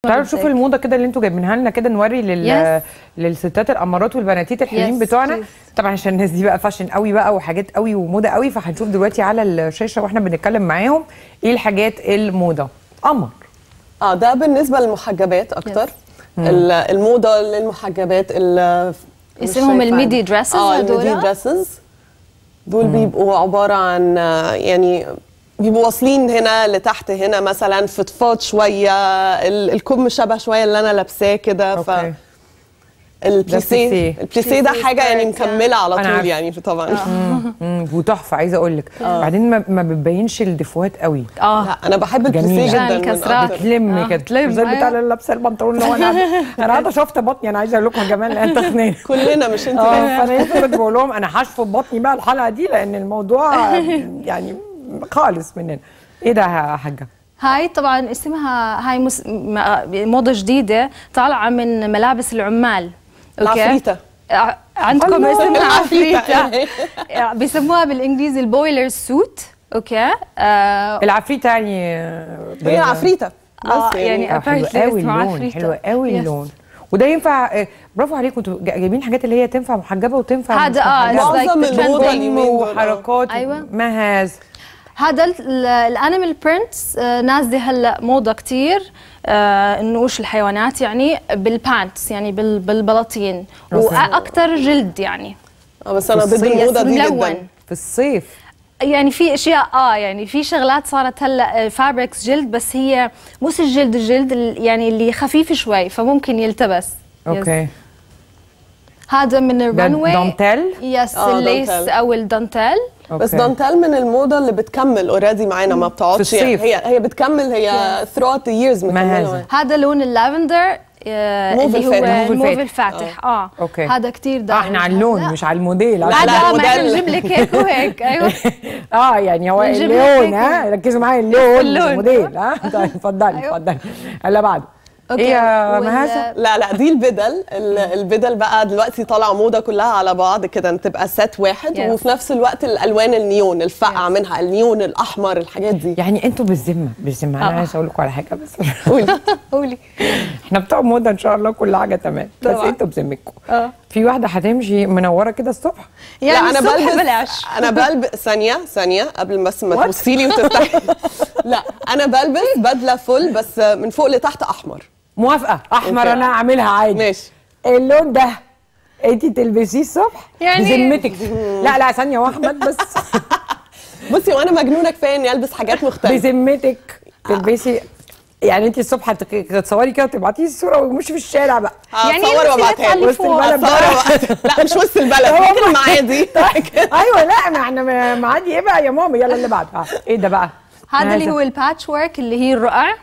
تعالوا نشوف الموضة كده اللي انتوا جايبينها لنا كده، نوري للستات الامارات والبناتيت الحلوين بتوعنا. طبعا عشان الناس دي بقى fashion قوي بقى وحاجات قوي وموضه قوي، فهنشوف دلوقتي على الشاشة واحنا بنتكلم معاهم ايه الحاجات الموضة. قمر. ده بالنسبة للمحجبات اكتر. الموضة للمحجبات اسمهم ال midi dresses. ال midi dresses دول بيبقوا عبارة عن يعني بيبقوا واصلين هنا لتحت هنا مثلا، فضفاض شوية، الكم شبه شوية اللي انا لابساه كده. ف البليسيه، البليسيه ده حاجة يعني مكملة على طول يعني طبعا. وتحفه عايزه اقول لك. بعدين ما بتبينش الدفوهات قوي. لا انا بحب البليسيه جدا، بتلم كده زي بتاع اللي لابسه البنطلون اللي هو انا قاعدة شفت بطني. انا عايزه اقول لكم يا جماعة انا تخنانه كلنا مش انت. فانا لسه كنت بقول لهم انا هشفط بطني بقى الحلقة دي، لان الموضوع يعني خالص مننا. ايه ده يا حاجة؟ هاي طبعا اسمها هاي موضة جديدة طالعه من ملابس العمال. العفريته عندكم اسمها عفريته. بيسموها بالانجليزي ال boiler suit. okay. العفريته يعني هي عفريته بس يعني حلو قوي اللون، حلو قوي اللون. وده ينفع. برافو عليكم، انتوا جايبين حاجات اللي هي تنفع محجبة وتنفع هذا معظم الموضة اليومين وحركات. ايوه مهز. هذا ال animal prints نازله هلا موضة كثير، النقوش الحيوانات يعني بال pants، يعني بالبلاطين واكثر جلد يعني. بس انا ضد الموضة دي جدا في الصيف. يعني في اشياء يعني في شغلات صارت هلا fabrics جلد، بس هي مش الجلد، الجلد يعني اللي خفيف شوي فممكن يلتبس. okay. هذا من ال runway دانتيل. yes ال lace او الدانتيل. بس دانتيل من الموضة اللي بتكمل already معانا، ما بتقعدش يعني. هي بتكمل، هي throughout the years مكملة. هذا لون اللافندر اللي هو الموف الفاتح. okay. هذا كثير ده. احنا على اللون مش على الموديل. لا لا ما احنا بنجيب لك هيك وهيك. ايوه. يعني هو اللون. ها ركزوا معايا، اللون مش الموديل. طيب اتفضلي اتفضلي. اللي بعده. ايه يا مهازة؟ لا لا دي البدل. البدل بقى دلوقتي طالعه موضة كلها على بعض كده، تبقى set واحد. وفي نفس الوقت الالوان النيون الفقع منها، النيون الاحمر، الحاجات دي. يعني انتوا بالذمه بالذمه انا عايزه اقول لكم على حاجة بس. قولي قولي. احنا بتوع موضة ان شاء الله كل حاجة تمام، بس انتوا بذمتكم في واحدة هتمشي منورة كده الصبح؟ يعني لا انا بلبس بلاش. انا بلبس ثانية قبل بس ما تبصي لي وتفتحي. لا انا بلبس بدله full بس من فوق لتحت احمر. موافقة احمر. انا اعملها عادي. ماشي. اللون ده انت تلبسيه الصبح يعني بذمتك؟ لا لا ثانية واحمد بس. بصي وانا مجنونة كفاية اني البس حاجات مختلفة. بذمتك تلبسي يعني انت الصبح هتصوري كده وتبعتي الصورة ومش في الشارع بقى؟ يعني اتصور وابعتها لك وسط البلد. لا مش وسط البلد، ممكن المعادي. ايوه لا ما احنا معادي ايه بقى يا ماما. يلا اللي بعده. ايه ده بقى؟ هذا اللي هو ال patchwork اللي هي الرقع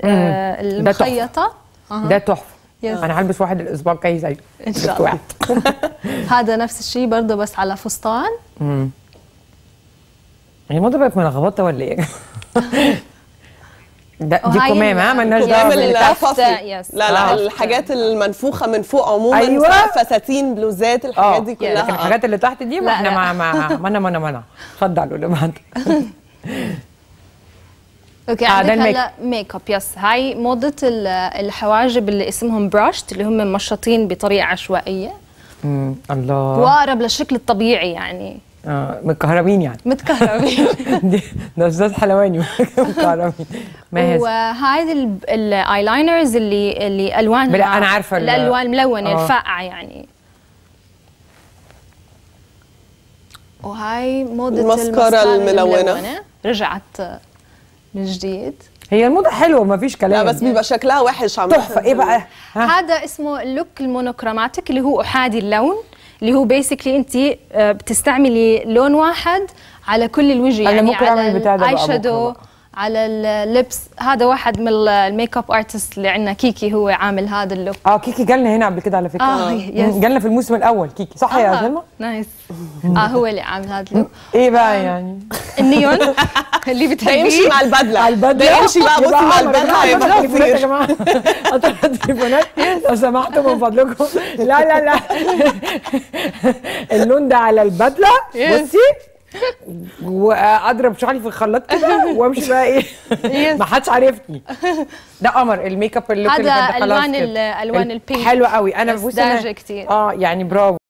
المخيطه. ده تحفة. انا هلبس واحد الاسبوع الجاي زيه ان شاء الله. هذا نفس الشيء برضه بس على فستان. هي الموضة بقت ملخبطة ولا ايه؟ ده دي كمام. ها مالناش دعوه. لا لا الحاجات المنفوخه من فوق عموما. ايوه فساتين، بلوزات، الحاجات دي كلها. لكن الحاجات اللي تحت دي ما احنا مع منا. اتفضلوا اللي بعده. okay. عندك هلا makeup. yes هاي موضة الحواجب اللي اسمهم brushed، اللي هم مشطين بطريقة عشوائية. الله. واقرب للشكل الطبيعي يعني. متكهربين يعني. متكهربين. ده استاذ حلواني متكهربين. وهاي ال eyeliners اللي الوانها، انا عارفه الالوان الملونة الفاقعه يعني. وهاي موضة المسكره الملونة رجعت من جديد. هي الموضة حلوة ما فيش كلام. لا بس بيبقى شكلها وحش عامة. تحفة. ايه بقى؟ هذا اسمه ال look ال monochromatic اللي هو احادي اللون، اللي هو basically انت بتستعملي لون واحد على كل الوجه. يعني أنا ممكن على اعمل بتاع ده ال eye shadow، على اللبس. هذا واحد من ال makeup artist اللي عندنا كيكي هو عامل هذا ال look. كيكي جالنا هنا قبل كده على فكرة. جالنا في الموسم الاول كيكي، صح يا سلمى؟ nice. هو اللي عامل هذا ال look. ايه بقى يعني؟ النيون اللي بتحبيه ده يمشي مع البدلة. ده يمشي بقى. بصي مع البدلة هيبقى خطير يا جماعة. التليفونات لو سمحتوا من فضلكم. لا لا لا اللون ده على البدلة. بصي واضرب شعري في الخلاط كده وامشي بقى ايه ما حدش عارفني. ده قمر ال make up ال look. هذا الوان الوان ال pink حلو قوي. انا بصي كتير يعني برافو.